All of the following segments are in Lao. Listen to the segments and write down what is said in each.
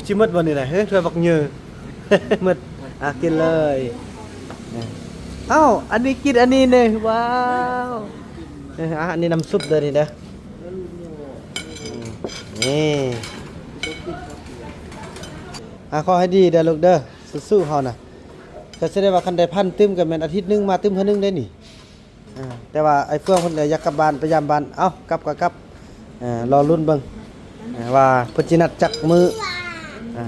ຊິໝົດບໍ່ນີ້ນະ? ເຮີ ຖ້ວຍບັກເຍີ ໝົດ. ອ່ະ ກິນເລີຍ. ເອົ້າ ອັນນີ້ກິນອັນນີ້ເດ້. ວ້າວ. ເອີ ອ່ະ ອັນນີ້ນ້ຳຊຸບເດີນີ້ເດີ. ອືມ ນີ້ ອ່ະ ຂໍໃຫ້ດີເດີລູກເດີ. ສູ້ໆ ເຮົານະ. ກໍຊິໄດ້ວ່າຄັນໄດ້ພັນຕື່ມ ກໍແມ່ນອາທິດໜຶ່ງມາຕື່ມເທື່ອໜຶ່ງໄດ້ນີ້. ອ່າ ແຕ່ວ່າໄອ້ເຟືອງເພິ່ນກໍຢາກກັບບ້ານ ໄປຢາມບ້ານ. ເອົ້າ ກັບກໍກັບ. ເອີ ລໍລຸ້ນເບິ່ງ ເອີ ວ່າເພິ່ນຊິນັດຈັກມື້. ອ່າ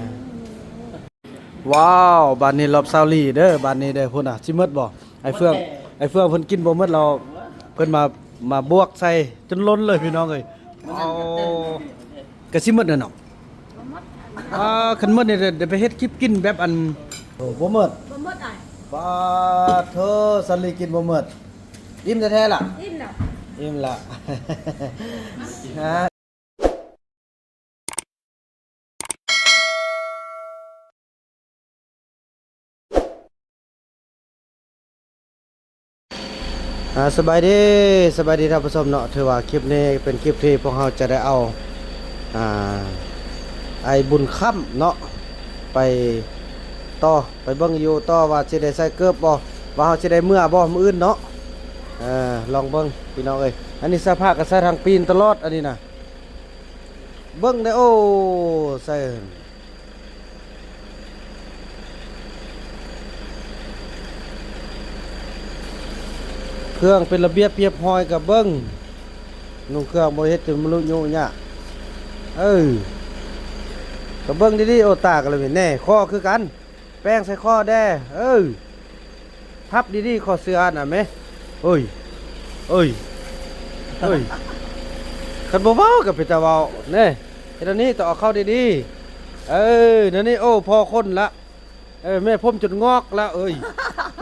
ວ້າວ ບາດນີ້ລອບຊາວລີເດີ ບາດນີ້ເດີ. ພຸ້ນນະ ຊິໝົດບໍ່? ໄອ້ເຟືອງ ໄອ້ເຟືອງເພິ່ນກິນບໍ່ໝົດແລ້ວ ເພິ່ນມາ ມາບວກໃສ່ຈົນລົ້ນເລີຍພີ່ນ້ອງເອີຍ. ເອົາ ກະຊິໝົດແລ້ວເນາະ. ບໍ່ໝົດ. ອ່າ ຄັນໝົດນີ້ໄດ້ໄປເຮັດຄລິບກິນແບບອັນ ໂອ້ ບໍ່ໝົດ. ບໍ່ໝົດອ້າຍ. ປາດໂທ ສາລີກິນບໍ່ໝົດ. ອີ່ມແທ້ໆລະ? ອີ່ມແລ້ວ. ອີ່ມລະ. ອ່າ ສະບາຍດີ ສະບາຍດີທ່ານຜູ້ຊົມເນາະ. ຖືວ່າຄລິບນີ້ເປັນຄລິບທີ່ພວກເຮົາຈະໄດ້ເອົາ ອ່າ ອ້າຍບຸນຄຳເນາະ ໄປຕໍ່ ໄປເບິ່ງຢູ່ຕໍ່ວ່າຊິໄດ້ໃສ່ເກີບບໍ່ ວ່າເຮົາຊິໄດ້ເມືອບໍ່ມື້ອື່ນເນາະ. ເອີ ລອງເບິ່ງພີ່ນ້ອງເອີຍ. ອັນນີ້ໃສ່ຜ້າກໍໃສ່ທາງປີນຕະຫຼອດ ອັນນີ້ນະ. ເບິ່ງເດ້ ໂອ້ ໃສ່ ເຄື່ອງເປັນລະບຽບຮຽບຮ້ອຍ ກໍເບິ່ງ ນຸ່ງເຄື່ອງບໍ່ເຮັດຈົນມະລຸຍຸຍະ. ເອີ ກໍເບິ່ງດີໆ. ໂອ້ ຕາກໍລະເຫັນແນ່ ຄໍຄືກັນ ແປ້ງໃສ່ຄໍແດ່. ເອີ ພັບດີໆ ຄໍເສື້ອນະແມ່. ເອີຍ ເອີຍ ເອີຍ ຄັນບໍ່ເວົ້າກໍເປັນຕາເວົ້າແນ່. ເຮັດອັນນີ້ຕ້ອງເອົາເຂົ້າດີໆ. ເອີ ນັ້ນນີ້ ໂອ້ ພໍຄົນລະ. ເອີ ແມ່ຜົມຈົນງອກລະ. ເອີຍ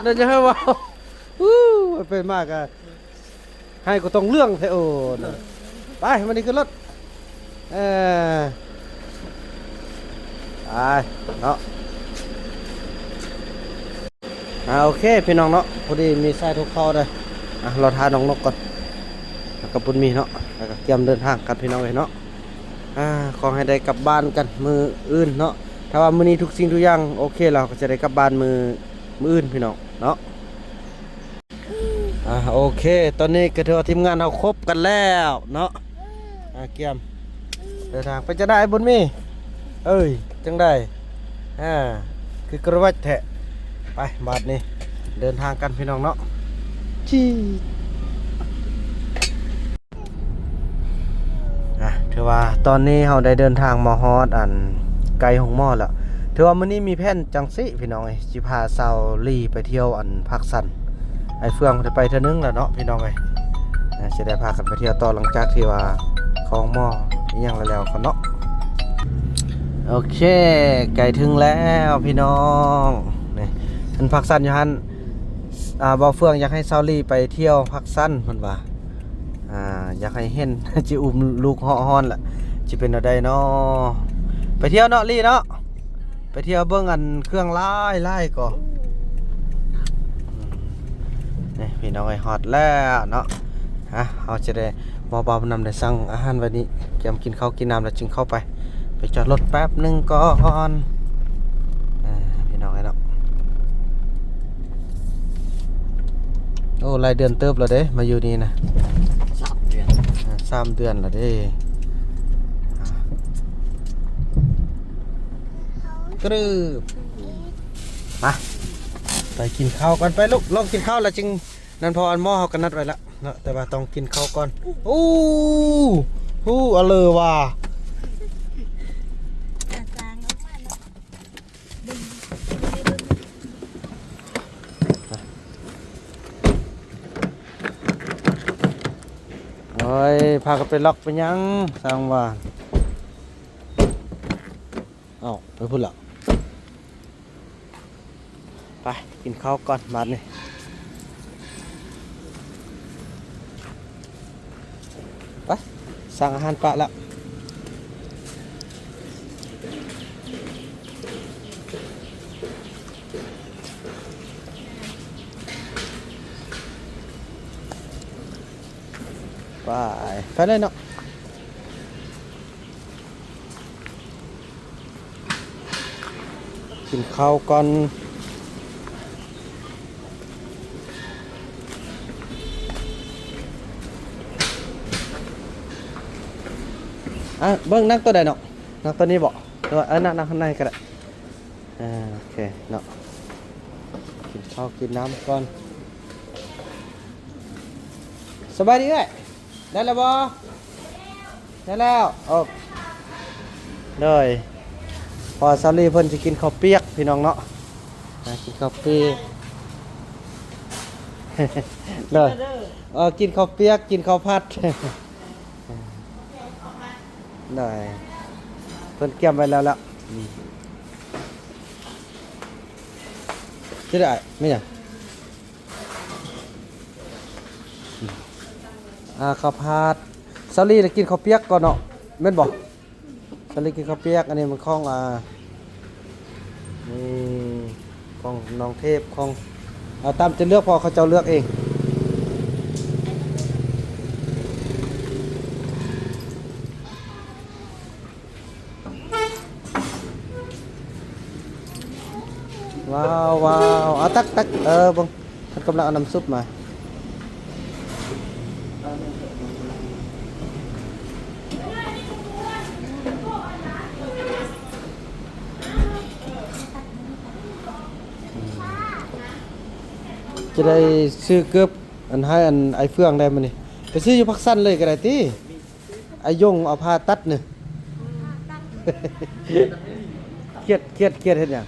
ນັ້ນຢ່າໃຫ້ເວົ້າ. ອູ້ ໄປມາກະ ໃຫ້ກໍຕ້ອງເລື່ອງແທ້. ໂອ້ ໄປ ມານີ້ຂຶ້ນລົດ. ເອີ ໄປເນາະ. ອ່າ ໂອເຄພີ່ນ້ອງເນາະ ພໍດີມີສາຍໂທເຂົ້າເດີ. ອ່າ ລໍຖ້ານ້ອງນົກກ່ອນ ແລ້ວກໍບຸນມີເນາະ ແລ້ວກໍກຽມເດີນທາງກັນພີ່ນ້ອງເອີຍເນາະ. ອ່າ ຂໍໃຫ້ໄດ້ກັບບ້ານກັນມື້ອື່ນເນາະ. ຖ້າວ່າມື້ນີ້ທຸກສິ່ງທຸກຢ່າງໂອເຄແລ້ວ ກໍຈະໄດ້ກັບບ້ານມື້ ມື້ອື່ນພີ່ນ້ອງເນາະ. ອ່າ ໂອເຄ ຕອນນີ້ກໍຖືວ່າທີມງານເຮົາຄົບກັນແລ້ວເນາະ. ອ່າ ກຽມເດີນທາງໄປ. ຈັ່ງໃດບຸນມີ? ເອີຍ ຈັ່ງໃດ? ອ່າ ຄືກະຣະວັດແທ້. ໄປ ບາດນີ້ເດີນທາງກັນພີ່ນ້ອງເນາະ. ອ່າ ຖືວ່າຕອນນີ້ເຮົາໄດ້ເດີນທາງມາຮອດອັນໃກ້ໂຮງໝໍແລ້ວ. ຖືວ່າມື້ນີ້ມີແຜນຈັ່ງຊີ້ພີ່ນ້ອງເອີຍ ຊິພາສາວລີໄປທ່ຽວອັນພາກຊັນ. ໄອ້ເຟືອງໄດ້ໄປເທື່ອໜຶ່ງແລ້ວເນາະພີ່ນ້ອງເອີຍ. ອ່າ ຊິໄດ້ພາກັນໄປທ່ຽວຕໍ່ຫຼັງຈາກທີ່ວ່າເຂົ້າໂຮງໝໍອີ່ຫຍັງແລ້ວໆ ກ່ອນເນາະ. ໂອເຄ ໃກ້ເຖິງແລ້ວພີ່ນ້ອງ. ນີ້ ອັນພາກຊັນຢູ່ຫັ້ນ. ອ່າ ບ່າວເຟືອງຢາກໃຫ້ສາວລີໄປທ່ຽວພາກຊັນເພິ່ນວ່າ. ອ່າ ຢາກໃຫ້ເຫັນ ຊິອຸ້ມລູກເຫາະຮ້ອນລະ ຊິເປັນແນວໃດເນາະ. ໄປທ່ຽວເນາະລີເນາະ ໄປທ່ຽວເບິ່ງອັນເຄື່ອງຫຼາຍໆກໍ. ນີ້ພີ່ນ້ອງເອີຍ ຮອດແລ້ວເນາະ. ອ່ະ ເຮົາຈະໄດ້ ບໍ່ ບ່າວນຳໄດ້ສັ່ງອາຫານໄວ້ນີ້ ກຽມກິນເຂົ້າກິນນ້ຳແລ້ວຈຶ່ງເຂົ້າໄປ. ໄປຈອດລົດແປັບໜຶ່ງກ່ອນ. ອ່າ ພີ່ນ້ອງເອີຍເນາະ ໂອ້ ຫຼາຍເດືອນເຕີບແລ້ວເດ້ ມາຢູ່ນີ້ນະ. ສາມເດືອນ ອ່າ ສາມເດືອນແລ້ວເດ້. ກະດຶບ ມາ ໄປກິນເຂົ້າກ່ອນ ໄປລູກ ລອງກິນເຂົ້າແລ້ວຈຶ່ງ ນັ້ນ ເພາະອັນໝໍເຮົາກໍນັດໄວ້ລະເນາະ ແຕ່ວ່າຕ້ອງກິນເຂົ້າກ່ອນ. ໂອ້ ໂຫ ອະເລີວ່າ ໂອ້ຍ ພາກັນໄປລັອກໄປຫຍັງ ຊ່າງວ່າ. ເອົ້າ ໄປພຸ້ນລະ. ໄປກິນເຂົ້າກ່ອນບາດນີ້ ໄປ ສັ່ງອາຫານປະລະ ໄປ ໄປເລີຍເນາະ. ກິນເຂົ້າກ່ອນ. ອ່ະ ເບິ່ງນັ່ງໂຕໃດເນາະ? ນັ່ງໂຕນີ້ບໍ? ຫຼືວ່າ ເອີ ນັ່ງ ນັ່ງຂ້າງໃນກໍໄດ້. ອ່າ ໂອເຄເນາະ ກິນເຂົ້າກິນນ້ຳກ່ອນ. ສະບາຍດີເອື້ອຍ ໄດ້ແລ້ວບໍ່? ໄດ້ແລ້ວ. ໂອ້ ໂດຍ ເພາະວ່າສາວລີເພິ່ນຊິກິນເຂົ້າປຽກ ພີ່ນ້ອງເນາະ. ອ່າ ກິນເຂົ້າປຽກ ໂດຍ ເອີ ກິນເຂົ້າປຽກ ກິນເຂົ້າຜັດ. ໄດ້ ເພິ່ນກຽມໄວ້ແລ້ວລະ. ອືມ ຊິໄດ້ ແມ່ນຫຍັງ? ອ່າ ເຂົ້າຜັດ. ສາວລີລະກິນເຂົ້າປຽກກ່ອນເນາະ ແມ່ນບໍ່? ສາວລີກິນເຂົ້າປຽກ. ອັນນີ້ມັນຂອງ ອ່າ ນີ້ ຂອງນ້ອງເທບ ຂອງ ເອົາຕາມໃຈເລືອກ ເພາະເຂົາເຈົ້າເລືອກເອງ. ວ້າວ ວ້າວ ເອົາ ຕັກ ຕັກ ເອີ ເບິ່ງ ເພິ່ນກຳລັງເອົານ້ຳຊຸບມາ. ຈະໄດ້ຊື້ເກີບອັນໃຫ້ອັນອ້າຍເຟືອງໄດ້ມື້ນີ້ ໄປຊື້ຢູ່ປາກຊັນເລີຍກໍໄດ້ຕິ. ອາຍົງເອົາຜ້າຕັດນີ້ ຄຽດ ຄຽດ ຄຽດເຮັດຫຍັງ?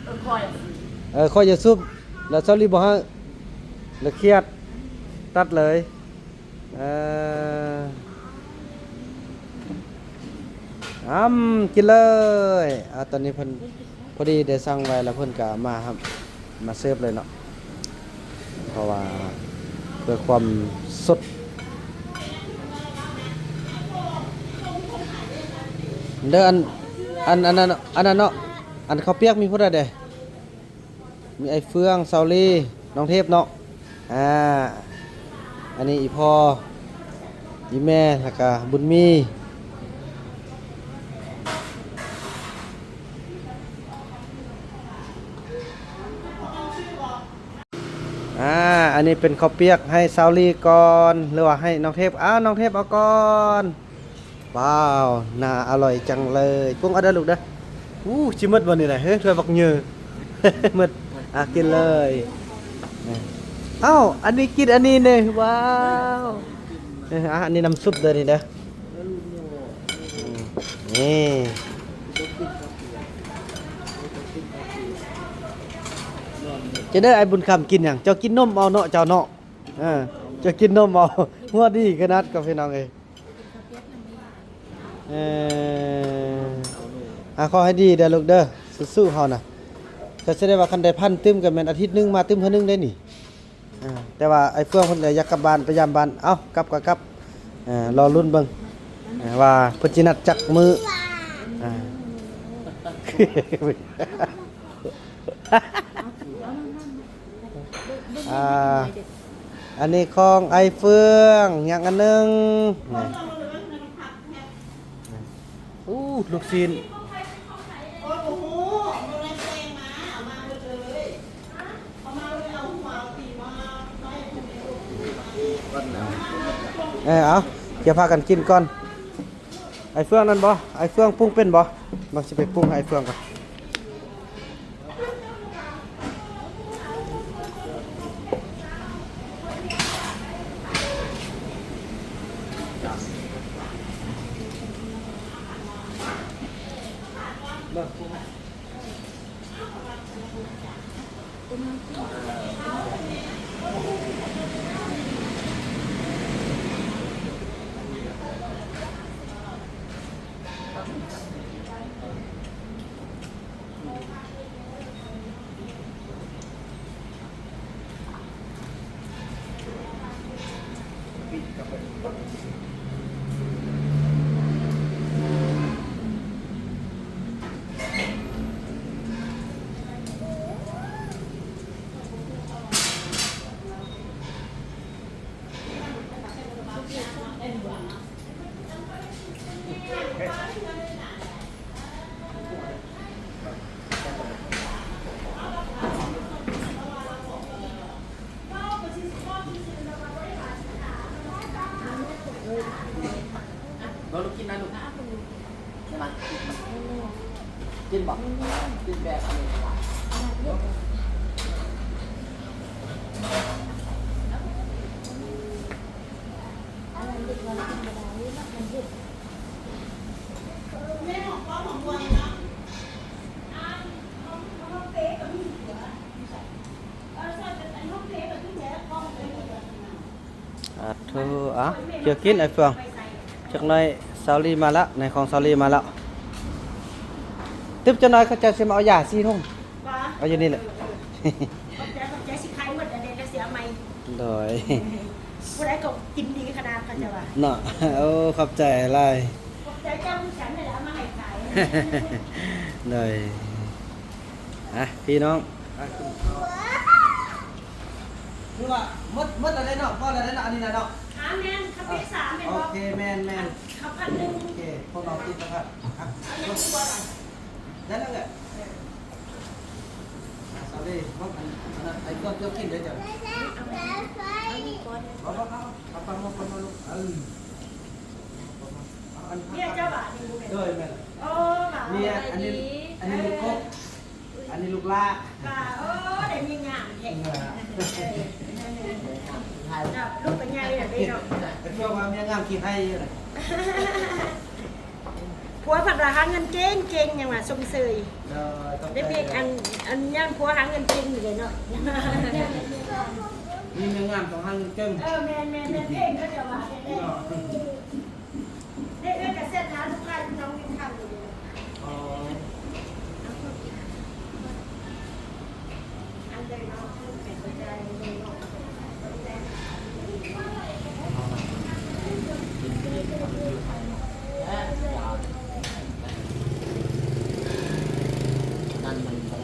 ເອີ ຂ້ອຍ ເອີ ຂ້ອຍຢ່າຊຸບ ແລ້ວຊາວລີບໍ່ໃຫ້ ແລ້ວຄຽດ ຕັດເລີຍ. ເອີ ອຳ ກິນເລີຍ. ອ່າ ຕອນນີ້ເພິ່ນ ພໍດີໄດ້ສັ່ງໄວ້ແລ້ວ ເພິ່ນກະມາຮັບ ມາເສີບເລີຍເນາະ ເພາະວ່າເພື່ອຄວາມສົດເດີ. ອັນ ອັນ ອັນນັ້ນ ອັນນັ້ນເນາະ ອັນເຂົ້າປຽກມີຜູ້ໃດແດ່? ມີອ້າຍເຟືອງ ສາວລີ ນ້ອງເທບເນາະ. ອ່າ ອັນນີ້ອີ່ພໍ່ ອີ່ແມ່ ແລ້ວກະບຸນມີ. ອ່າ ອັນນີ້ເປັນເຂົ້າປຽກໃຫ້ສາວລີກ່ອນ ຫຼືວ່າໃຫ້ນ້ອງເທບ? ອ້າວ ນ້ອງເທບເອົາກ່ອນ. ວ້າວ ໜ້າອະລ່ອຍຈັງເລີຍ. ປຸງເອົາເດີລູກເດີ. ອູ້ ຊິໝົດບໍ່ນີ້ນະ? ເຮີ ຖ້ວຍບັກເຍີ ໝົດ. ອ່ະ ກິນເລີຍ. ເອົ້າ ອັນນີ້ກິນອັນນີ້ເນ. ວ້າວ ເອີ ອ່ະ ອັນນີ້ນ້ຳຊຸບເດີນີ້ເດີ. ອືມ ນີ້ ຈະໄດ້ ອ້າຍບຸນຄຳກິນຫຍັງ? ເຈົ້າກິນນົມເອົາເນາະ ເຈົ້າເນາະ. ເອີ ເຈົ້າກິນນົມເອົາ. ຫົວດີຂະໜາດກໍ ພີ່ນ້ອງເອີຍ. ເອີ ອ່າ ຂໍໃຫ້ດີເດີລູກເດີ ສູ້ໆ ເຮົານະ. ກໍສະແດງວ່າຄັນໄດ້ພັນຕື່ມກໍແມ່ນອາທິດໜຶ່ງມາຕື່ມເທື່ອໜຶ່ງໄດ໋ນີ້. ອ່າ ແຕ່ວ່າອ້າຍເຟືອງເພິ່ນກໍຢາກກັບບ້ານ ໄປຢາມບ້ານ. ເອົ້າ ກັບກໍກັບ. ເອີ ລໍລຸ້ນເບິ່ງ ເອີ ວ່າເພິ່ນຊິນັດຈັກມື້. ອ່າ ອ່າ ອັນນີ້ຂອງອ້າຍເຟືອງ ຍັງອັນໜຶ່ງ. ອູ້ ລູກຊີ້ນ. ເອີ ເອົາ ດຽວພາກັນກິນກ່ອນ. ອ້າຍເຟືອງນັ້ນບໍ່? ອ້າຍເຟືອງປຸງເປັນບໍ່? ມາ ຊິໄປປຸງໃຫ້ອ້າຍເຟືອງກ່ອນ. ກິນບໍ່? ກິນແບບອັນນີ້ລະ. ສາທຸ ເອົາ ເຈົ້າກິນໄອ້ເຟືອງ. ຈັກໜ້ອຍສາວລີມາລະ ນາຍຂອງສາວລີມາແລ້ວ. ຕຶບຈັກໜ້ອຍເຂົາເຈົ້າຊິມາເອົາຢາສີ່ຖົງ. ບໍ່? ເອົາຢູ່ນີ້ແຫຼະ. ເອີ ເອີ ຂອບໃຈ ຂອບໃຈ ຊິຂາຍໝົດແລ້ວເດ້ ແລ້ວຊິເອົາໃໝ່. ໂດຍ. ຜູ້ໃດກໍກິນດີຂະໜາດ ເຂົາເຈົ້າວ່າເນາະ. ໂອ້ ຂອບໃຈຫຼາຍ. ຂອບໃຈເຈົ້າຄືກັນ ແລ້ວເອົາມາໃຫ້ຂາຍ. ໂດຍ. ອ່ະ ພີ່ນ້ອງ ອ່ະ ກິນເຂົ້າ. ຄືວ່າໝົດ ໝົດແລ້ວເດ້ເນາະ ພໍແລ້ວເດ້ເນາະ ອັນນີ້ນະເນາະ. ອ່າ ແມ່ນ ຄັບປີສາມແມ່ນບໍ່? ໂອເຄ ແມ່ນໆ ຄັບພັນໜຶ່ງ. ໂອເຄ ພວກເຮົາຕິດແລ້ວຄັບ. ອ່ະ ເອົາຫຍັງອີກບໍ່ລະ? ໄດ້ແລ້ວແຫຼະ. ເອີ ອ່າ ສາວເດ ເບິ່ງອັນ ອັນນັ້ນ ໄອ້ເຄື່ອງເຈົ້າກິນເດ້ເຈົ້າ. ເອົາ ເອົານີ້ກ່ອນ. ບໍ່ ບໍ່ ເອົາ ເອົາປາໝໍ່ກ່ອນເນາະລູກ. ເອີ ເອົາອັນ ເມຍເຈົ້າຫວານີ້ບໍ່ແມ່ນ? ໂດຍ ແມ່ນ. ໂອ້ ຫວາ ເມຍ ອັນນີ້ ອັນນີ້ລູກກົກ. ອັນນີ້ລູກຫຼ້າ. ວ່າ ໂອ້ ໄດ້ເມຍງາມແທ້. ເອີ ເອີ ເຈົ້າ ລູກກໍໃຫຍ່ແລ້ວເດ້ເນາະ. ເພິ່ນວ່າເມຍງາມຂີ້ໄຫ້ຢູ່ນະ. ຜົວພັດວ່າຫາເງິນເກັ່ງໆ ຫຍັງວ່າຊົມເຊີຍ. ເອີ ໄດ້ເມຍ ອັນ ອັນຍ້ອນຜົວຫາເງິນເກັ່ງຢູ່ເດ້ເນາະ. ມີເມຍງາມຕ້ອງຫາເງິນເກັ່ງ. ເອີ ແມ່ນໆໆ ເກັ່ງເຂົາເຈົ້າວ່າແທ້ໆ. ເນາະ. ເດ້ ເອື້ອຍກະເຊັດຫາລູກຄ້າຢູ່ໜອງວິນຄຳນີ້ເດ້. ອໍ ອັນໃດເນາະ ເປັນໄປໄດ້ເນາະ. ນັ້ນມັນບໍ່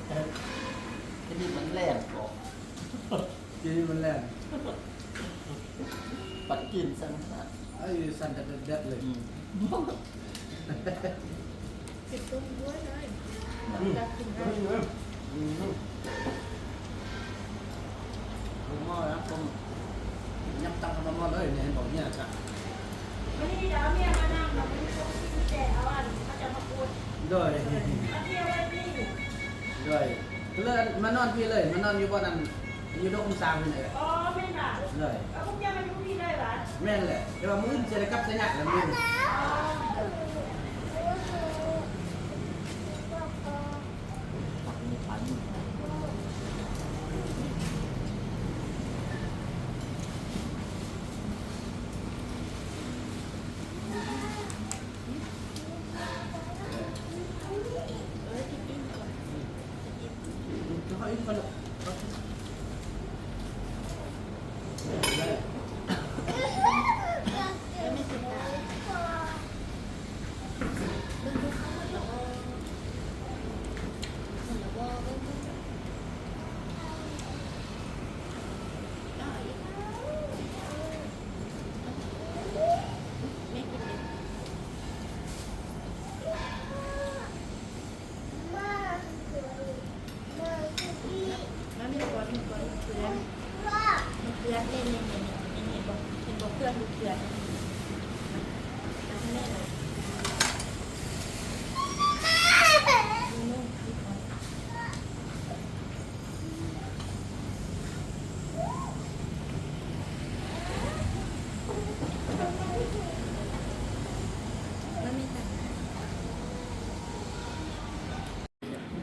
ໄດ້ ອັນນີ້ມັນແລ່ນເກາະ. ກິນມັນແລ່ນ. ປັດກິນຊັ້ນນະ. ເອີ ສັ່ນແດດໆເລີຍ. ອືມ. ຊິຕົ້ມດ້ວຍເລີຍ. ອືມ. ຕັກກິນໄດ້. ອືມ. ລົງໝໍ້ແລ້ວ ຕົ້ມ ຍັບຕັກເອົາມາໝົດເລີຍ ນີ້ເຫັນບໍ່ ເນຍ ນີ້ດາວເມຍມານັ່ງ ແລ້ວມີຄົນກິນແຕ່ເອົາອັນ ເຂົາຈະມາກົດ. ໂດຍ. ມາທ່ຽວໄວ້ພີ້. ໂດຍ. ເລີຍມານອນພີ້ເລີຍ ມານອນຢູ່ບ່ອນນັ້ນ ຢູ່ດົງອົງສາພຸ້ນເອີ. ອໍ ແມ່ນຫວາ? ໂດຍ. ເອົາພວກເຈົ້າມາຢູ່ພີ້ເລີຍຫວາ? ແມ່ນແຫຼະ ແຕ່ວ່າມື້ອື່ນຊິໄດ້ກັບໄຊຍະແລ້ວມື້ອື່ນ. ອໍ.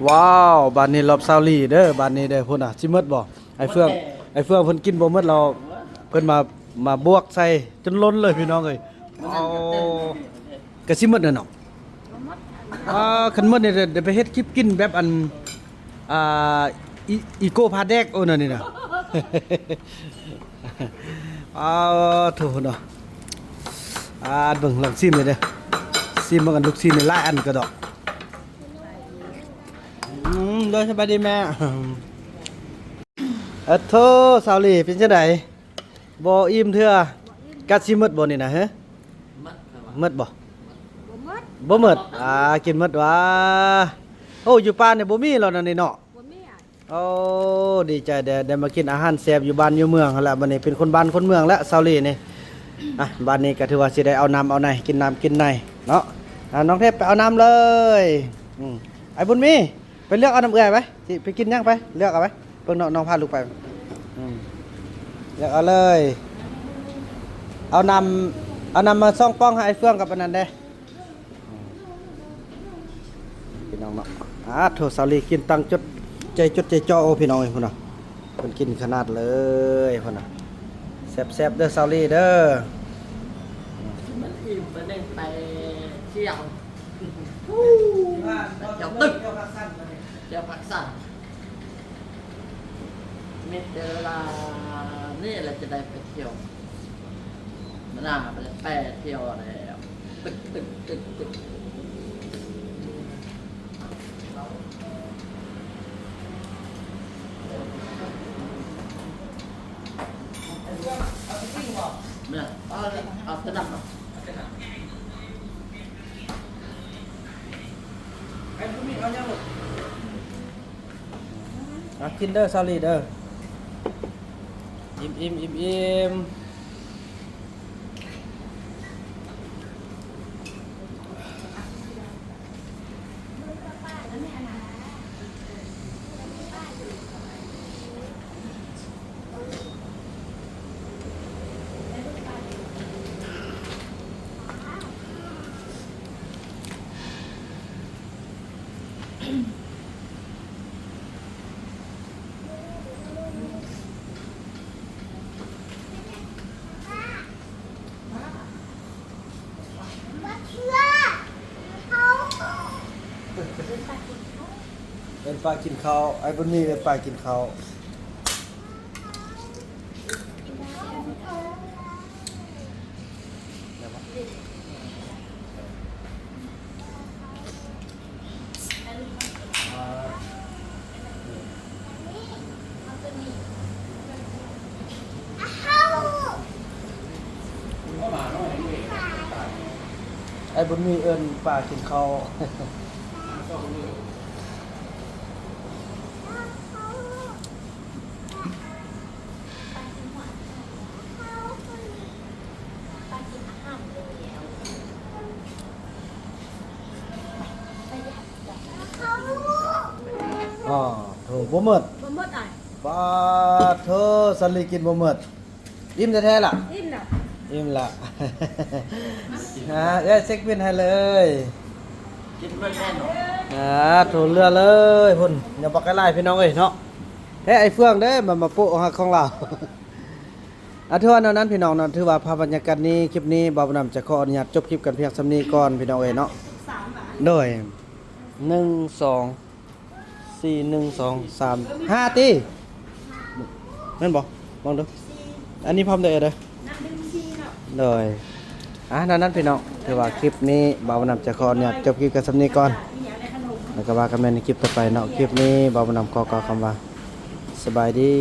ວ້າວ ບາດນີ້ລອບຊາວລີເດີ ບາດນີ້ເດີ. ພຸ້ນນະ ຊິໝົດບໍ່? ໄອ້ເຟືອງ ໄອ້ເຟືອງເພິ່ນກິນບໍ່ໝົດແລ້ວ ເພິ່ນມາ ມາບວກໃສ່ຈົນລົ້ນເລີຍພີ່ນ້ອງເອີຍ. ເອົາ ກະຊິໝົດແລ້ວເນາະ. ບໍ່ໝົດ. ອ່າ ຄັນໝົດນີ້ ດ- ດ- ໄປເຮັດຄລິບກິນແບບອັນ ອ່າ ອີ- ອີໂກ້ພາແດກ ໂອ້ ນັ້ນນີ້ນະ. ອ້າວ ໂທ້ເນາະ. ອ່າ ເບິ່ງ ລອງຊີມເດີ ຊີມເບິ່ງ ອັນລູກຊີ້ນນີ້ຫຼາຍອັນກະດອກ. ອືມ ໂດຍ ສະບາຍດີແມ່. ເອີ ໂທ້ ສາວຫຼີ ເປັນຈັ່ງໃດ? ບໍ່ອີ່ມເທື່ອ. ກະຊິໝົດບໍ່ນີ້ນະ ເຮີ? ໝົດ ໝົດບໍ່? ບໍ່ໝົດ. ບໍ່ໝົດ ອ່າ ກິນໝົດຫວາ? ໂອ້ ຢູ່ປ່ານີ້ບໍ່ມີແລ້ວນະນີ້ເນາະ. ບໍ່ມີ. ໂອ້ ດີໃຈແດ່ ໄດ້ມາກິນອາຫານແຊບຢູ່ບ້ານຢູ່ເມືອງຫັ້ນລະ. ບັດນີ້ເປັນຄົນບ້ານຄົນເມືອງແລ້ວ ສາວລີນີ້. ອ່ະ ບັດນີ້ກະຖືວ່າຊິໄດ້ເອົານ້ຳເອົາໃນ ກິນນ້ຳກິນໃນເນາະ. ອ່າ ນ້ອງເທບໄປເອົານ້ຳເລີຍ. ອືມ ໄອ້ບຸນມີ ໄປເລືອກເອົານ້ຳເອື້ອຍໄປ ຊິໄປກິນຫຍັງ ໄປເລືອກເອົາໄປ. ເບິ່ງນ້ອງ ນ້ອງພາລູກໄປ. ອືມ ເລືອກເອົາເລີຍ. ເອົານ້ຳ ເອົານ້ຳມາສອງປ່ອງໃຫ້ອ້າຍເຟືອງກັບອັນນັ້ນແດ່. ພີ່ນ້ອງເນາະ ອາໂທ ສາວລີກິນຕັ້ງຈົດໃຈຈົດໃຈຈໍ່ ໂອ້ ພີ່ນ້ອງເອີຍ ພຸ້ນນະ ເພິ່ນກິນຂະໜາດເລີຍ ພຸ້ນນະ. ແຊບໆເດີ ສາວລີເດີ. ມັນອີ່ມ ໄປເໜັ່ງ ໄປທ່ຽວ ໄປທ່ຽວຕຶກ ທ່ຽວພັກສັນ ມີແຕ່ເວລານີ້ແຫຼະຈະໄດ້ໄປທ່ຽວ. ມາໜ້າໄປແປທ່ຽວແລ້ວ ຕຶກ ຕຶກ ຕຶກ ຕຶກ. ແມ່ນ ເອົາ ເອົາແຕ່ນ້ຳເນາະ. ອ່ະ ກິນເດີ ສາວລີເດີ. ອີ່ມໆ ອີ່ມໆ. ເອີ້ນປ້າກິນເຂົ້າ ອ້າຍບຸນມີເອີ້ນປ້າກິນເຂົ້າ. ອ້າຍບຸນມີເອີ້ນປ້າກິນເຂົ້າ. ອໍ ໂຖ ບໍ່ໝົດ ບໍ່ໝົດອ້າຍ. ປາດໂທ ສາວລີກິນບໍ່ໝົດ. ອີ່ມແທ້ໆລະ? ອີ່ມລະ ອີ່ມລະ. ອ່າ ເອື້ອຍເຊັກບິນໃຫ້ເລີຍ. ກິນເບິດແນ່ນອນ. ອ່າ ໂຖ ເຫຼືອເລີຍພຸ້ນ. ຢ່າບັກຫຼາຍພີ່ນ້ອງເອີຍເນາະ. ແທ້ ອ້າຍເຟືອງເດ້ ມາ ມາໂປະຮັກຂອງລາວ. ອ່າ ຖືວ່າແນວນັ້ນພີ່ນ້ອງເນາະ ຖືວ່າພາບບັນຍາກາດນີ້ ຄລິບນີ້ ບ່າວບຸນນຳຈະຂໍອະນຸຍາດຈົບຄລິບກັນພຽງສ່ຳນີ້ກ່ອນພີ່ນ້ອງເອີຍເນາະ. ໂດຍ ໜຶ່ງ ສອງ ສີ່ ໜຶ່ງ ສອງ ສາມ ຫ້າ ຕິ ແມ່ນບໍ່? ເບິ່ງດູ ອັນນີ້ພ້ອມເດີ ເອີ ເດີ ໂດຍ. ອ່າ ນັ້ນໆ ພີ່ນ້ອງ ຖືວ່າຄລິບນີ້ ບ່າວບຸນນຳຈະຂໍອະນຸຍາດຈົບຄລິບກັນສ່ຳນີ້ກ່ອນ ແລ້ວກໍວ່າກັນໃໝ່ໃນຄລິບຕໍ່ໄປເນາະ. ຄລິບນີ້ ບ່າວບຸນນຳຂໍກ່າວຄຳວ່າ ສະບາຍດີ.